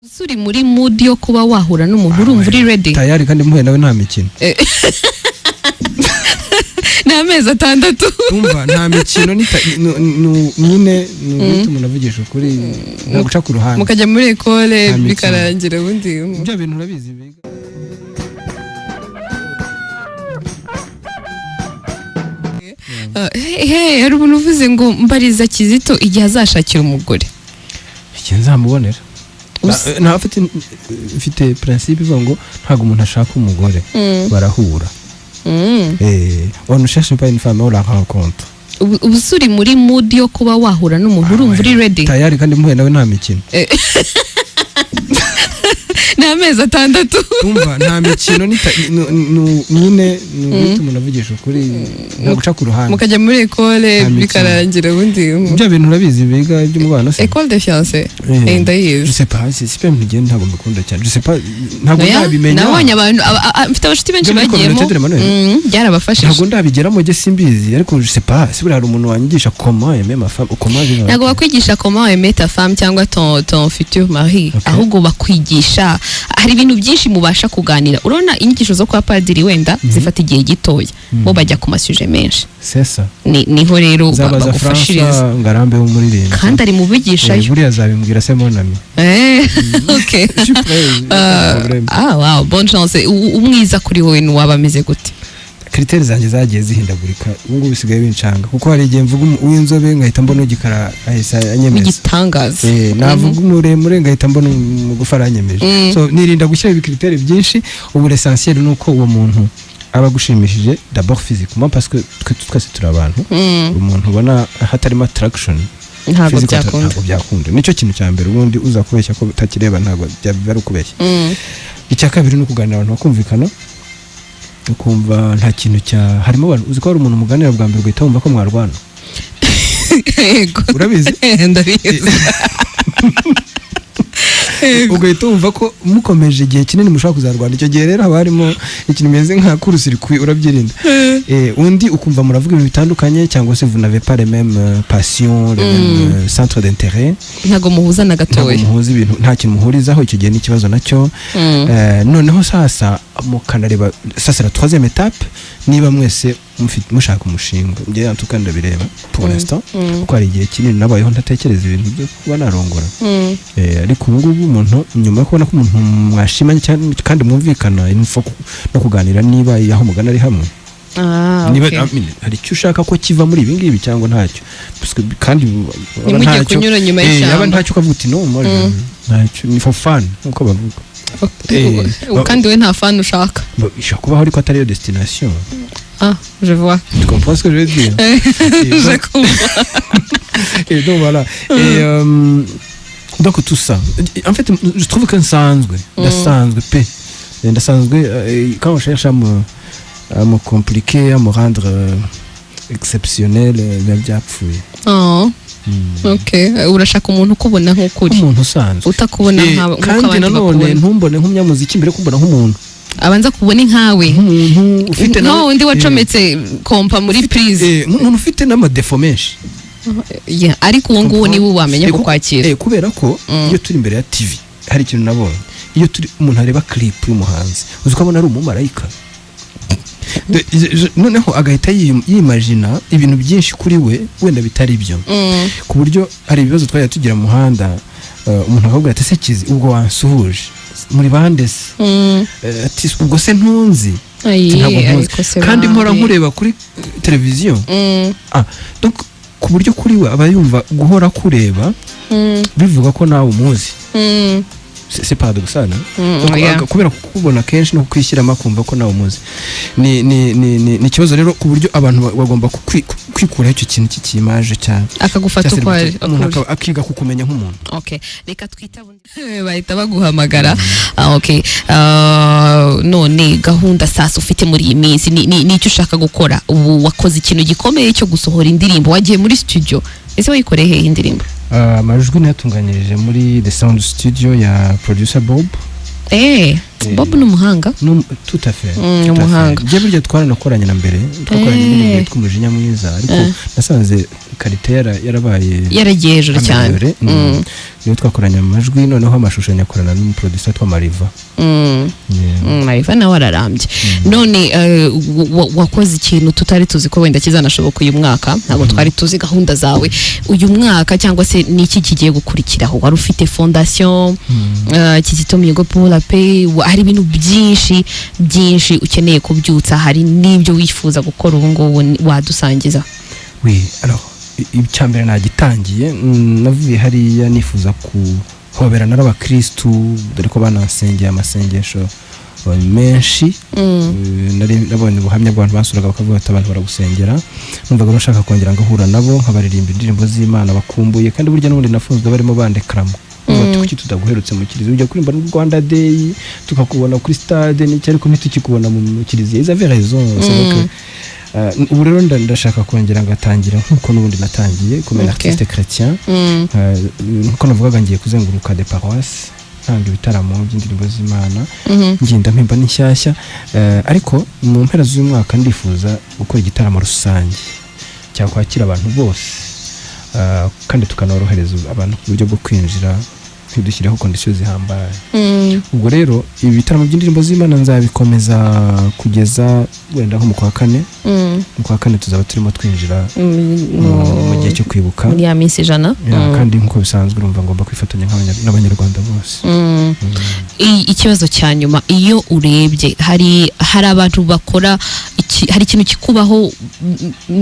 Uri muri mood yo kuba wahura n'umuntu, urumva uri ready? Tayari, kandi muhuye nawe nta mikino. Ni amezi 6. Umva, nta mikino, nyine ni uguhita umuntu avugisha ukuri, nta guca ku ruhande. Mukajya muri école. Nta mikino. Bikarangira ubundi. Bya bintu urabizi biga. Hey, hari umuntu uvuze ngo: "Mbariza Kizito igihe azashakira umugore." Igihe nzamubonera. Nta mfite principe ivuga ngo ntabwo umuntu ashaka umugore, barahura. On ne cherche pas une femme, on la rencontre. Ubu se uri muri mood yo kuba wahura n'umuntu, urumva uri ready? Tayari, kandi muhuye nawe nta mikino. Ni amezi 6. Umva, nta mikino, nyine ni uguhita umuntu avugisha ukuri, nta guca ku ruhande. Mukajya muri école. Nta mikino. Bikarangira ubundi. Bya bintu urabizi biga by'umubano se? École de fiancé. Eh. Ndayizi. Je sais pas, c'est pas mugihe ntabwo mbikunda cyane, je sais pas, ntabwo Oya, ndabimenya. Nabonye abantu mfite abashuti benshi Byo muri bagiyemo. communauté de l'Emmanuel? Byarabafashije. Ntabwo ndabigeramo, njye simbizi, ariko je sais pas si buriya hari umuntu wanyigisha comment aimer ma femme, comment vivre avec. Ntabwo bakwigisha comment aimer ta femme cyangwa ton futur mari. Ahubwo bakwigisha, hari ibintu byinshi mubasha kuganira. Urabona inyigisho zo kwa padiri wenda zifata igihe gitoya, bo bajya ku ma sujets menshi. C'est ça. Niho rero Nzabaza bagufashiriza. François Ngarambe w'umuririmbyi. Kandi ari mu bigishayo. Buriya azabimbwira se, mon ami. Ok. Je suis prêt, pas de problème. Ah wow, bonne chance. Umwiza kuri wowe ni waba ameze gute? Critères zanjye zagiye zihindagurika, ubu ngubu bisigaye bincanga, kuko hari igihe mvuga uw'inzobe nkahita mbona uw'igikara ahise anyemeza. W'igitangaza. Navuga umuremure ngahita mbona umugufi aranyemeje. So nirinda gushyira ibi critères byinshi. Ubu l'essentiel ni uko uwo muntu aba agushimishije d'abord physiquement, parce que twe twese turi abantu. Umuntu ubona hatarimo attraction Ntabwo physical, byakunda. ntabwo byakunda. Nicyo kintu cya mbere. Ubundi uza kubeshya ko utakireba, ntabwo byaba ari ukubeshya. Icya kabiri ni ukuganira, abantu bakumvikana, ukumva nta kintu cya harimo. Abantu uzi ko hari umuntu muganira bwa mbere ugahita wumva ko mwarwana? Yego. Urabizi? Ndabizi. Yego. Ugahita wumva ko mukomeje igihe kinini mushobora kuzarwana. Icyo gihe rero haba harimo ikintu kimeze nka court-circuit, urabyirinda. Undi ukumva muravuga ibintu bitandukanye, cyangwa se vous n'avez pas les mêmes passions, les mêmes centres d'intérêt. Ntabwo muhuza na Ntabwo gatoya. muhuza ibintu, nta kintu muhurizaho. Icyo gihe n'ikibazo nacyo. Noneho sasa mukanareba sasa la troisième étape, niba mwese mushaka umushinga. Njye en tout cas ndabireba pour l'instant, kuko hari igihe kinini nabayeho ntatekereza ibintu byo kuba narongora. Ariko ubu ngubu umuntu, nyuma yo kubona ko umuntu mwashimanye cyane kandi mwumvikana, il faut no kuganira niba aho mugana ari hamwe. Niba I mean, hari icyo ushaka ko kiva muri ibi ngibi cyangwa ntacyo. Parce que kandi waba Ntimujye ntacyo- kunyura nyuma yaba y'ishyamba. ntacyo, ukavuga uti: "No, moi, ntacyo, ni for fun," nkuko bavuga. Kandi we nta fun ushaka. Bon, ishobora kubaho ariko atari yo destination. Ah, je vois. Tu comprends ce que je veux dire? Et Je donc, comprends. Et donc voilà, et donc tout ça, en fait je trouve que nsanzwe, ndasanzwe pe. Ndasanzwe. Quand on cherche à me compliquer, à me rendre exceptionnel, biba byapfuye. Oh, ok, urashaka umuntu ukubona nk'ukuri. Nk'umuntu usanzwe. Utakubona nk'uko Kandi abandi nanone bakubona. ntumbone nk'umunyamuziki mbere yo kumbona nk'umuntu. Abanza kubona nkawe. Nk'umuntu ufite nka wundi wacometse kompa muri prise. Nk'umuntu ufite n'ama défauts menshi. Yeah, ariko uwo nguwo niwe wamenya kukwakira. Kubera ko iyo turi imbere ya TV, hari ikintu nabonye: iyo turi umuntu areba clip y'umuhanzi, uzi ko abona ari umumarayika. Noneho agahita yimagina ibintu byinshi kuri we wenda bitari byo, ku buryo hari ibibazo twajya tugira mu muhanda, umuntu akabwira ati: "Ese Kizi, ubwo wansuhuje muri bande se?" Ati: "Ubwo se ntunzi?" Ayi, Ati: "Ntabwo nkuzi." Ariko se Kandi mpora bambi. nkureba kuri televiziyo. Ah, donc ku buryo kuri we aba yumva guhora kureba bivuga ko nawe umuzi. C'est paradoxal, hein? Donc, yeah. kubera kukubona kenshi no kukwishyiramo, akumva ko nawe umuzi. Ni ikibazo rero, ku buryo abantu bagomba kwikuraho icyo kintu cy'iki image cya Akagufata cya uko ari. celebrity. Umuntu ukuri. akiga kukumenya nk'umuntu. Okay, reka twita bahita baguhamagara. Ah, okay. Ah, none gahunda sasa ufite muri iyi minsi ni icyo ushaka gukora ubu? Wakoze ikintu gikomeye cyo gusohora indirimbo, wagiye muri studio. Ese wayikoreye hehe indirimbo? Amajwi nayatunganyirije muri The Sound Studio ya producer Bob. Bob ni umuhanga. Tout à fait. Mm, tout à fait. umuhanga. Njye burya twaranakoranye na mbere, twakoranye indirimbo yitwa "Umujinya Mwiza", ariko nasanze qualité yarabaye Yaragiye hejuru cyane. améliorée. Niyo twakoranye amajwi, noneho amashusho nyakorana n'umuproducer witwa Mariva. Yeah. Mariva nawe ararambye. None wakoze ikintu tutari tuzi ko wenda kizanashoboka uyu mwaka. Ntabwo twari tuzi gahunda zawe uyu mwaka, cyangwa se n'iki kigiye gukurikiraho. Wari ufite fondation Kizito Mihigo pour la paix. Hari ibintu byinshi byinshi ukeneye kubyutsa, hari n'ibyo wifuza gukora ubu ngubu wadusangiza? Oui, alors icya mbere nagitangiye. Navuye hariya nifuza kuhoberana n'abakristu, dore ko banansengeye amasengesho menshi. Nari nabonye ubuhamya bw'abantu basuraga bakavuga bati: "Abantu baragusengera." Numvaga bashaka kongera ngahura nabo, nkabaririmba indirimbo z'Imana bakumbuye. Kandi burya n'ubundi nafunzwe barimo bandekaramo bati: "Kuki tutaguherutse mu kiliziya? Ujya kuririmba no Rwanda Day, tukakubona kuri stade n'iki, ariko ntitukikubona mu kiliziya." Ils avaient raison, c'est vrai que ubu rero ndashaka kongera ngatangira nk'uko n'ubundi natangiye comme un artiste chrétien. Nkuko navugaga, ngiye kuzenguruka des paroisses, ntanga ibitaramo by'indirimbo z'Imana, ngenda mpimba n'inshyashya. Ariko mu mpera z'uyu mwaka ndifuza gukora igitaramo rusange cyakwakira abantu bose, kandi tukanorohereza abantu ku buryo bwo kwinjira, ntidushyireho conditions zihambaye. Ubwo rero ibi bitaramo by'indirimbo z'Imana nzabikomeza kugeza wenda nko mu kwa kane. Mu kwa kane tuzaba turimo twinjira mu gihe cyo kwibuka. Muri ya minsi 100. Yeah, kandi nk'uko bisanzwe urumva ngomba kwifatanya n'Abanyarwanda bose. Ikibazo cya nyuma: iyo urebye hari abantu bakora hari ikintu kikubaho,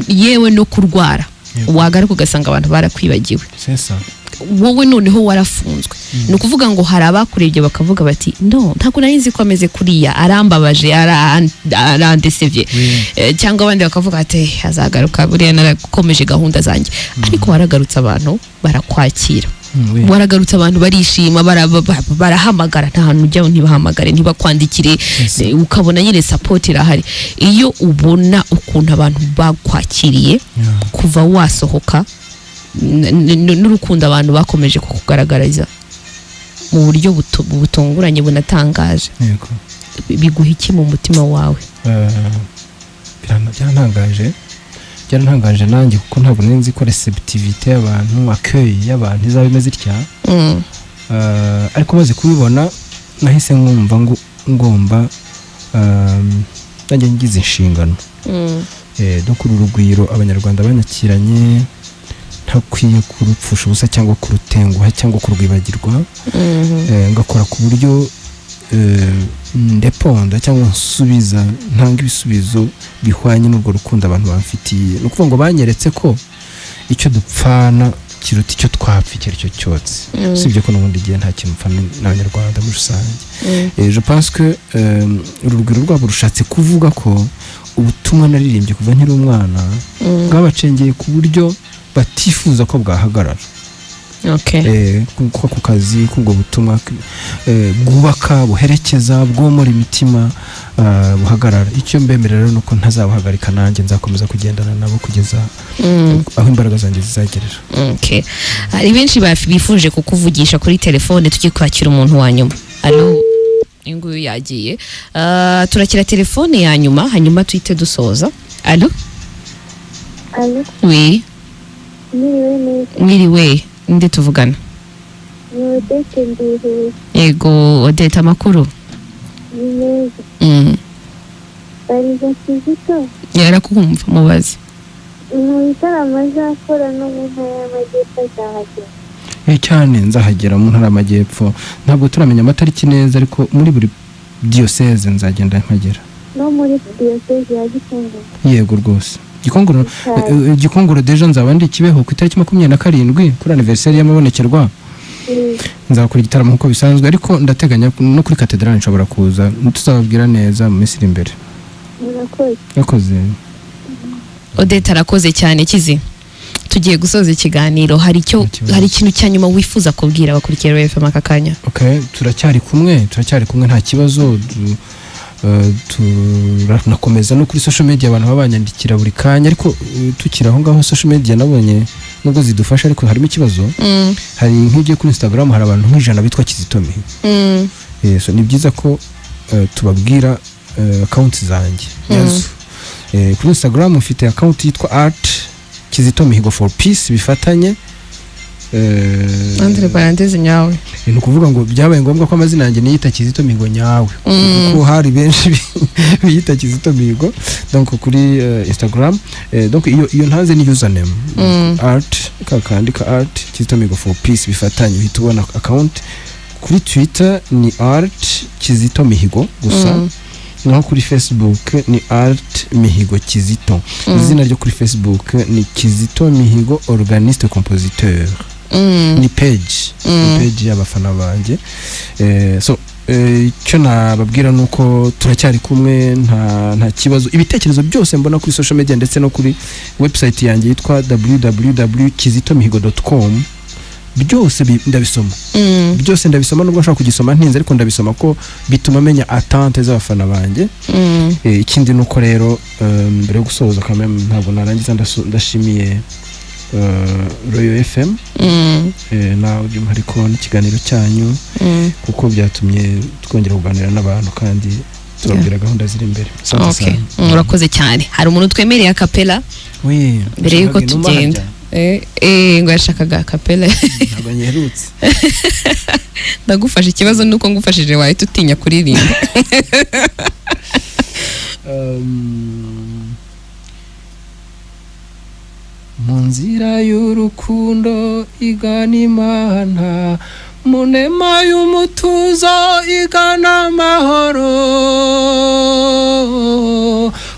yewe no kurwara, wagaruka ugasanga abantu barakwibagiwe. C'est ça. Wowe noneho warafunzwe, ni ukuvuga ngo hari abakurebye bakavuga bati: "No, ntabwo nari nzi ko ameze kuriya, arambabaje, arandesevye." Cyangwa abandi bakavuga ati: "Eh, azagaruka, buriya narakomeje gahunda zanjye." Ariko waragarutse, abantu barakwakira. Oui. Waragarutse, abantu barishima, barahamagara, nta hantu ujya ntibahamagare, ntibakwandikire. Ukabona nyine support irahari. Iyo ubona ukuntu abantu bakwakiriye kuva wasohoka, n'urukundo abantu bakomeje kukugaragariza mu buryo butunguranye bunatangaje, biguha iki mu mutima wawe? Byarantangaje nanjye, kuko ntabwo nari nzi ko réceptivité y'abantu, accueil y'abantu izaba imeze itya. Ariko maze kubibona nahise nkumva ngo ngomba, nanjye ngize inshingano. Donc uru rugwiro Abanyarwanda banyakiranye ntakwiye kurupfusha ubusa cyangwa kurutenguha cyangwa kurwibagirwa. Ngakora ku buryo ndeponda cyangwa nsubiza, ntanga ibisubizo bihwanye n'urwo rukundo abantu bamfitiye. Ni ukuvuga ngo banyeretse ko icyo dupfana kiruta icyo twapfa icyo ari cyo cyose, usibye ko n'ubundi igihe nta kintu mpfana n'Abanyarwanda muri rusange. Je pense que uru rugwiro rwabo rushatse kuvuga ko ubutumwa naririmbye kuva nkiri umwana bwabacengeye ku buryo batifuza ko bwahagarara. Kuko ku kazi k'ubwo butumwa bwubaka, buherekeza, bwomora imitima, buhagarara. Icyo mbemerera rero ni uko ntazabuhagarika, nanjye nzakomeza kugendana nabo kugeza aho imbaraga zanjye zizagerera. Okay. Hari benshi bifuje kukuvugisha kuri telefone. Tujye kwakira umuntu wa nyuma. Allo, uyu nguyu yagiye. Turakira telefone ya nyuma, hanyuma tuhite dusoza. Allo? Allo? Oui. Mwiriwe neza? Mwiriwe, nde tuvugana? Ni Odette, ndihuye. Yego Odette, amakuru? Ni meza. Bariza Kizito. Yarakumva, mubaze. Mu bitaramo azakora no mu Ntara y'Amajyepfo azahagera? Cyane, nzahagera mu Ntara y'Amajyepfo. Ntabwo turamenya amatariki neza, ariko muri buri diyoseze nzagenda mpagera. No muri Diyoseze ya Gikongoro? Yego rwose, Gikongoro. Cyane. Gikongoro déjà nzaba ndi Kibeho ku itariki 27 kuri anniversaire y'amabonekerwa. Nzakora igitaramo nk'uko bisanzwe, ariko ndateganya no kuri katedrali nshobora kuza. Tuzababwira neza mu minsi iri imbere. Murakoze. Yakoze. Odette arakoze cyane. Kizi, tugiye gusoza ikiganiro. Hari icyo Nta kibazo. hari ikintu cya nyuma wifuza kubwira abakurikiye Royal FM aka kanya? Okay, turacyari kumwe, turacyari kumwe, nta kibazo. Turanakomeza no kuri social media, abantu baba banyandikira buri kanya. Ariko tukiri aho ngaho, social media nabonye nubwo zidufasha ariko harimo ikibazo. Hari nk'igiye kuri Instagram, hari abantu nk'100 bitwa Kizito Mihigo. So ni byiza ko tubabwira account zanjye nyazo. Kuri Instagram mfite account yitwa @KizitoMihigo4Peace bifatanye. Entre parenthèses nyawe. Ni ukuvuga ngo byabaye ngombwa ko amazina yanjye niyita Kizito Mihigo nyawe, kuko hari benshi biyita Kizito Mihigo. Donc kuri Instagram, donc iyo ntanze ni username, @, kakandi ka @KizitoMihigo4Peace bifatanye, uhita ubona account. Kuri Twitter ni @KizitoMihigo gusa. Naho kuri Facebook ni @MihigoKizito. Izina ryo kuri Facebook ni Kizito Mihigo organiste compositeur. Ni page, ni page y'abafana banjye. So icyo nababwira ni uko turacyari kumwe, nta kibazo. Ibitekerezo byose mbona kuri social media ndetse no kuri website yanjye yitwa www.kizitomihigo.com, byose ndabisoma. Byose ndabisoma, nubwo nshobora kugisoma ntinze, ariko ndabisoma ko bituma menya attente z'abafana banjye. Ikindi ni uko rero, mbere yo gusoza, quand même ntabwo narangiza ndashimiye Royal FM, nawe by'umwihariko n'ikiganiro cyanyu, kuko byatumye twongera kuganira n'abantu kandi tubabwira gahunda ziri imbere. Asante Okay. sana. Urakoze cyane. Hari umuntu twemereye a cappella Oui, mbere yuko nshaka inuma tugenda. harya. Ngo yashakaga a cappella. Ntabwo nyiherutse. Ndagufasha, ikibazo ni uko ngufashije wahita utinya kuririmba. Mu nzira y'urukundo igana Imana, mu nema y'umutuzo igana amahoro,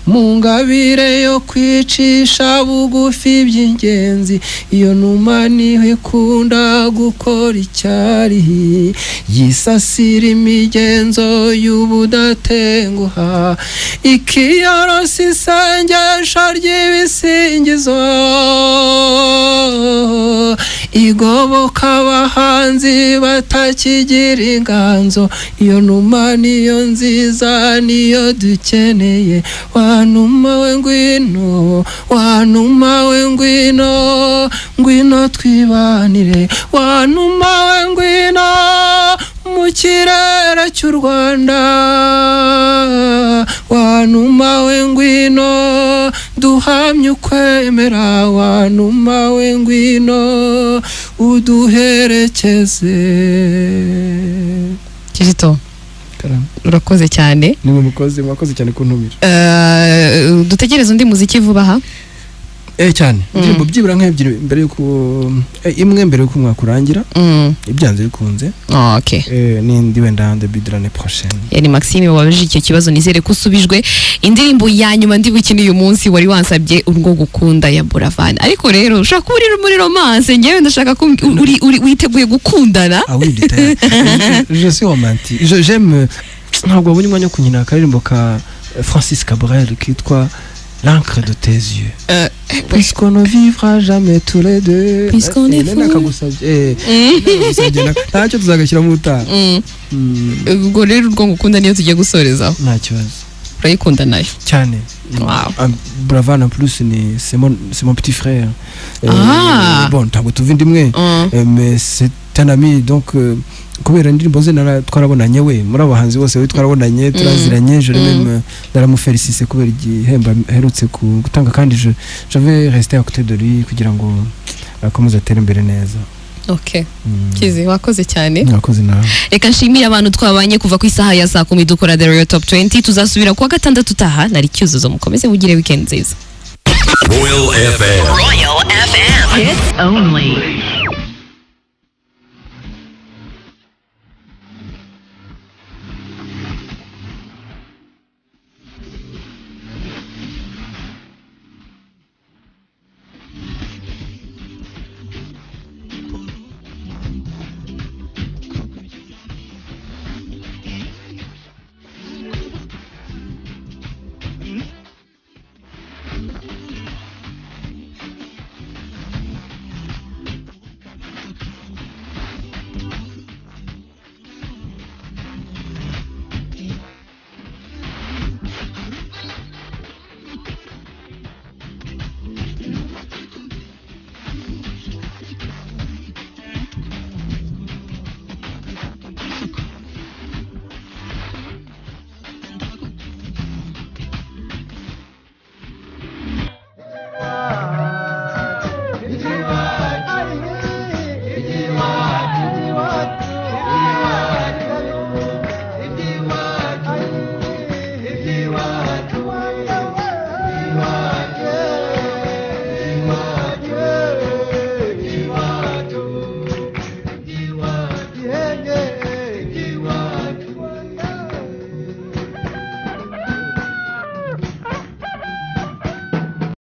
mu ngabire yo kwicisha bugufi by'ingenzi, iyo numa niho ikunda gukora icyari, yisasira imigenzo y'ubudatenguha, ikiyorosa isengesho ry'ibisingizo, igoboka abahanzi batakigira inganzo. Iyo numa niyo nziza, niyo dukeneye. Wa numa we ngwino, wa numa we ngwino, ngwino twibanire, wa numa we ngwino mu kirere cy'u Rwanda, wa numa we ngwino duhamye ukwemera, wa numa we ngwino uduherekeze. Kizito, urakoze cyane. Nimwe mukozi, mwakoze cyane kuntumira. Dutegereze undi muziki vuba aha? Cyane, indirimbo byibura nk'ebyiri mbere yuko, imwe mbere yuko umwaka urangira, ibyanze bikunze. Oh, okay. N'indi wenda début de l'année prochaine. Yari Maxime wabajije icyo kibazo, nizere ko usubijwe. Indirimbo ya nyuma ndi bukine uyu munsi, wari wansabye Urwo Gukunda ya Buravan. Ariko rero ushobora kuba uri muri romance, ngewe ndashaka ko uri witeguye gukundana. Ah oui, détail. Je suis romantique. J'aime, ntabwo wabonye umwanya wo kunyina akaririmbo ka Francis Cabrel kitwa L'encre de tes yeux. Puisqu'on ne vivra jamais tous les deux. Puisqu'on est fou. Nakagusabye. Nakagusabye, ntacyo, tuzagashyiramo ubutaha. Ubwo rero Urwo Ngukunda niyo tugiye gusorezaho. Nta kibazo. Urayikunda nayo? Cyane. Wow. Ah, Buravan en plus ni c'est mon petit frère. Ah. Bon, ntabwo tuva inda imwe. Mais c'est un ami, donc kubera indirimbo ze twarabonanye, we muri abo bahanzi bose we twarabonanye, turaziranye. Je même naramufelicise kubera igihembo aherutse gutanga, kandi je vais rester à côté de lui kugira ngo akomeze atere imbere neza. Okay. Kizi, wakoze cyane. Mwakoze nawe. Reka nshimire abantu twabanye kuva ku isaha ya saa 10 dukora The Royal Top 20. Tuzasubira kuwa gatandatu utaha. Nari Cyuzuzo, mukomeze mugire weekend nziza. Royal FM. Royal FM. Hits only.